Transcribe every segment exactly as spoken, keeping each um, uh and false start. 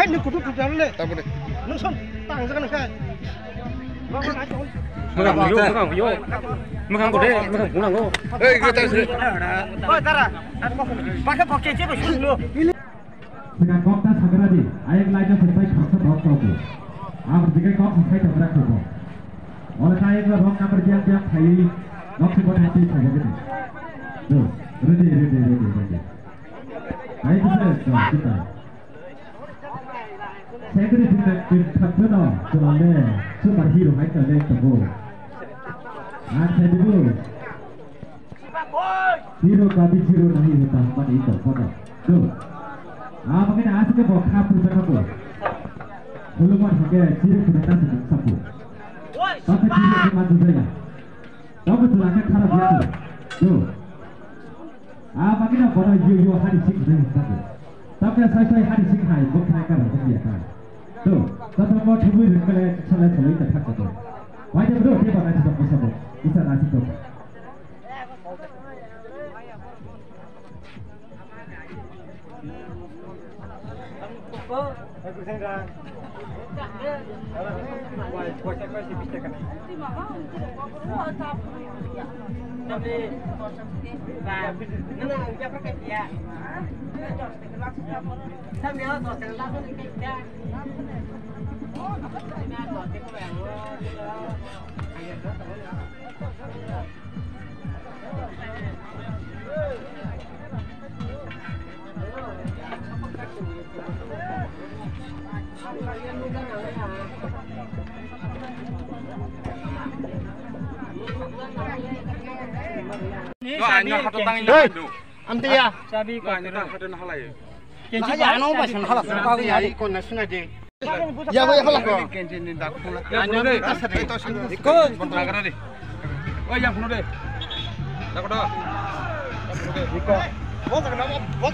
Ni kutu kutu le. Tabuk de. Nung son tang jaga nang kai. Mwkhang yo, mwkhang yo. Mwkhang ko de, mwkhang ko nango. Ei, kita sih. Oi, tara. Pakai pakai cewek sih lo. Sega kok ta sagra di, ayek lai ta sepai khaksa dok kok. Abr dikai kok sai ta brak kok. Ola ta ayek la rok number biang biang khai. Nok si bot hati sai jadi. Do, ready, ready, ready, ready. Hai tu sir, do, kita. Secretary team na team khatno, chulale, super hero hai ta le ta bo. An sai di bo. Zero kabi zero nahi hota hamani ito kono. Do. Amagina asike bo kha purta kha bo. Huluman hake zero purta si sapu. Tapi zero purta tu jaya. Tapi tu laka khara dia tu. Do. Amagina bono yo yo hari sik nahi sapu. Tapi sai sai hari sik hai bo khai kara dia ta. Do. Tapi mo thubui rengkale salai salai ta thak ta. Wai de bro dia bana si sapu sapu. Isa nasi to. Hey! Amtiya. Chabi ko. Lahai ano ba san hala sa ka ya ko na suna de. Ya ko ya hala ko. Iko. Oi yang phone de.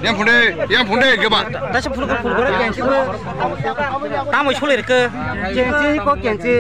Yang phone de, yang phone de ke ba. Dasa phone ko phone ko kensi ko. Tamo sule ke. Kensi ko kensi.